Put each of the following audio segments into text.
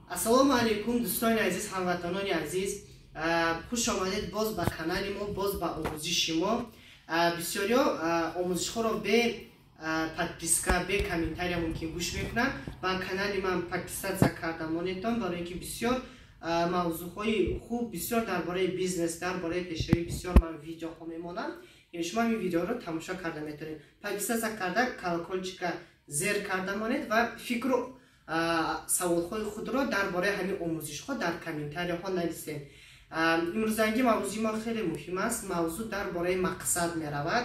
Ассалому алайкум, дӯстони азиз, ҳамватанони азиз, хуш омадед боз ба канали мо, боз ба омӯзиши мо. Бисёриҳо омӯзишҳоро бе подписка, бе комментария мумкин гӯш мекунанд. Ба канали ман подписаться карда монедтон, барои ин ки бисёр мавзӯъҳои хуб, бисёр дар бораи бизнес, дар бораи пешравӣ бисёр ман видеоҳо мемонам. Шумо ин видеоро тамошо карда метавонед. Подписаться карда, колокольчика зер карда монед ва фикру саволҳои худро дар бораи ҳамин омӯзишҳо дар комментарияҳо нависед. Имрӯзанги мавзӯи мо хеле муҳим аст. Мавзӯъ дар бораи мақсад меравад.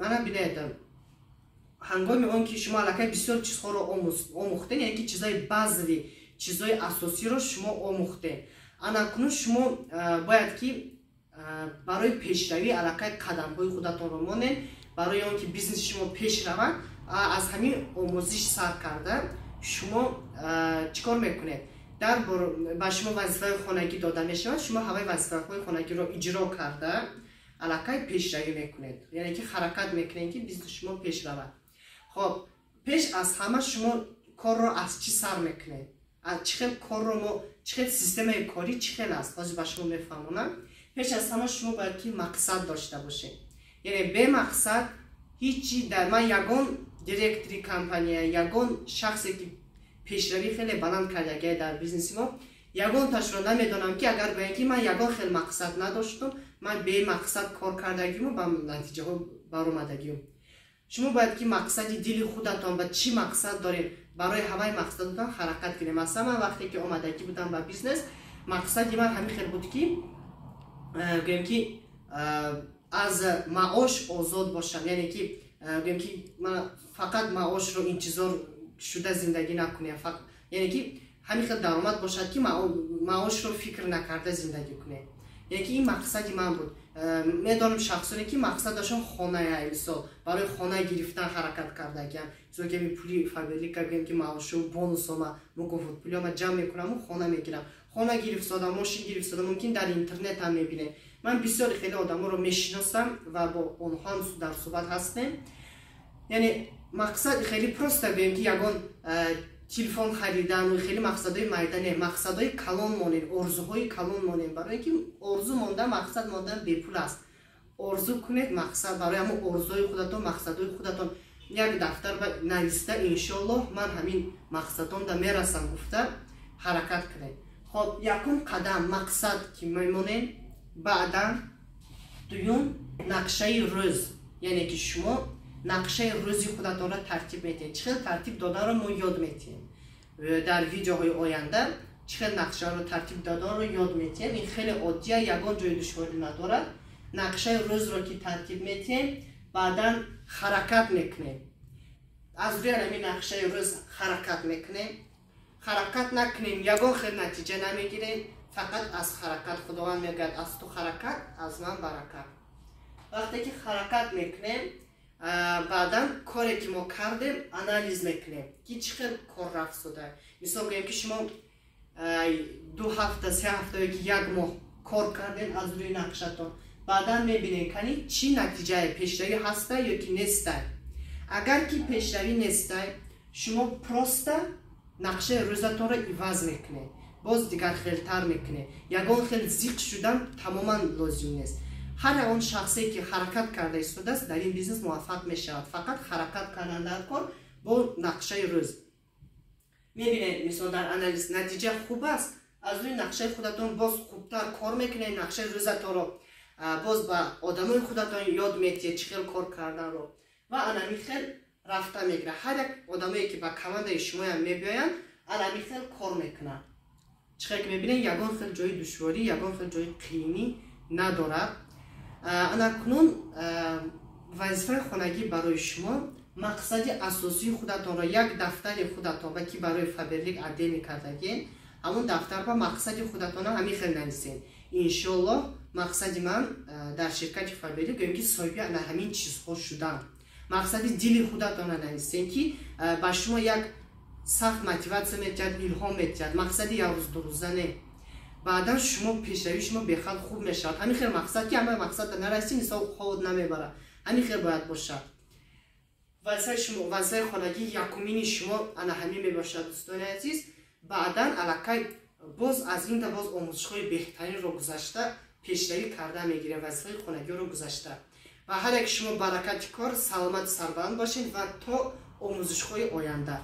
Мана бинед, ҳангоми он ки шумо аллакай бисёр чизҳоро омӯхтед, яъне ки чизҳои базовый, чизҳои асосиро шумо омӯхтед, анакунун шумо бояд ки барои пешравӣ аллакай қадамҳои худатонро монед. Барои он ки бизнеси шумо пеш равад, аз ҳамин омӯзиш сар карда шумо чӣ кор мекунед? Дар ба шумо вазифаи хонагӣ дода мешавад. Шумо ҳамаи вазифаҳои хонагиро иҷро карда, аллакай пешравӣ мекунед, яъне ки ҳаракат мекунед, ки бизнеси шумо пеш равад. Хоб, пеш аз ҳама шумо корро аз чӣ сар мекунед? Чӣ хел корро мо, чӣ хел системаи корӣ чӣ хел аст, ҳозир ба шумо мефаҳмонам. Пеш аз ҳама шумо бояд ки мақсад дошта бошед, яъне бемақсад ҳичи дар ман ягон директори компания, ягон шахсе ки пешравӣ хеле баланд кардагия дар бизнеси мо, ягонташро намедонам, ки агар гӯям, ки ман ягон хел мақсад надоштум, ман бемақсад кор кардагиму ба натиҷаҳо баромадагиюм. Шумо бояд ки мақсади дили худатон ба чӣ мақсад доред, барои ҳамаи мақсадатон ҳаракат кунед. Масалан, ман вақте ки омадагӣ будам ба бизнес, мақсади ман ҳамин хел буд, ки гӯем ки аз маош озод бошам, яъне ки гӯем ки ман фақат маошро интизор шуда зиндагӣ накунем, яъне ки ҳамин хел даромад бошад, ки маошро фикр накарда зиндагӣ кунем. Яъне ки ин мақсади ман буд. Медонам шахсоне ки мақсадашон хоная, мисол, барои хона гирифтан ҳаракат кардагиам. Мисол, ки пули Фаберлика, гӯем ки маошу бонусома, мукофот пулиома ҷамъ мекунаму хона мегирам. Хона гирифтода, мошин гирифтода, мумкин дар интернет ҳам мебинем. Ман бисёри хеле одаморо мешиносам ва бо онҳо ҳам дар суҳбат ҳастем. Яъне мақсад хеле просто, гӯем ки ягон телефон харидану хеле мақсадҳои майда не, мақсадҳои калон монед, орзуҳои калон монед, барои ки орзу мондан, мақсад мондан бепул аст. Орзу кунед, мақсад барои ҳамон орзуҳои худатон, мақсадҳои худатон як дафтар нависта, иншоаллоҳ, ман ҳамин мақсадонда мерасам гуфта ҳаракат кунед. Хоб, якум қадам мақсад ки мемонем, баъдан дуюм нақшаи рӯз, яъне ки шумо нақшаи рӯзи худатонро тартиб метиҳед. Чӣ хел тартиб доданро мо ёд метиҳем дар видеоҳои оянда, чӣ хел нақшаро тартиб доданро ёд метиҳем. Ин хеле оддия, ягон ҷои душворӣ надорад. Нақшаи рӯзро ки тартиб метиҳем, баъдан ҳаракат мекунем. Аз рӯи ҳамин нақшаи рӯз ҳаракат мекунем. Ҳаракат накунем, ягон хел натиҷа намегирем. Фақат аз ҳаракат. Худованд мегӯяд: «Аз ту ҳаракат, аз ман баракат». Вақте ки ҳаракат мекунем, баъдан коре ки мо кардем, анализ мекунем, ки чӣ хел кор рафт шуда. Мисол, гӯем ки шумо 2 ҳафта, 3 ҳафта ё ки як моҳ кор кардем аз рӯи нақшатон, баъдан мебинем, кани чӣ натиҷае, пешравӣ ҳаста ё ки нестай. Агар ки пешравӣ нестай, шумо просто нақшаи рӯзатонро иваз мекунед, боз дигархелтар мекунед. Ягон хел зиқ шудан тамоман лозим нест. Ҳар он шахсе ки ҳаракат карда истодааст, дар ин бизнес муваффақ мешавад. Фақат ҳаракат кардан дар кор бо нақшаи рӯз. Мебинед, мисол, дар анализ натиҷа хуб аст, аз рӯи нақшаи худатон боз хубтар кор мекунед. Нақшаи рӯзатонро боз ба одамои худатон ёд метиҳед, чӣ хел кор карданро, ва анами хел рафта мегирад. Ҳар як одамое ки ба командаи шумоям мебиёянд, анами хел кор мекунанд. Чӣ хел ки мебинед, ягон хел ҷои душворӣ, ягон хел ҷои қиинӣ надорад. Анакунун вазифаи хонагӣ барои шумо: мақсади асосии худатонро як дафтари худатон ба ки барои Фаберлик отдельный кардагем, ҳамон дафтар ба мақсади худатонро ҳамин хел нависед: иншоаллоҳ, мақсади ман дар ширкати Фаберлик, гӯем ки соҳиби ана ҳамин чизҳо шудан. Мақсади дили худатонро нависем, ки ба шумо як сахт мотиватсия метиҳад, илҳом метиҳад. Мақсади як рӯз, 2 рӯза не. Баъдан шумо пешравии шумо бехад хуб мешавад. Ҳамин хел мақсад ки ҳама мақсадда нарасӣ, мисол, хобот намебарад. Ҳамин хел бояд бошад. Вазифаи шумо, вазифаи хонагии якумини шумо ана ҳамин мебошад, дӯстони азиз. Баъдан аллакай боз аз инда боз омӯзишҳои беҳтаринро гузашта, пешравӣ карда мегирем, вазифаи хонагиро гузашта. Ва ҳар яки шумо баракати кор, саломату сарбаланд бошед ва то омӯзишҳои оянда.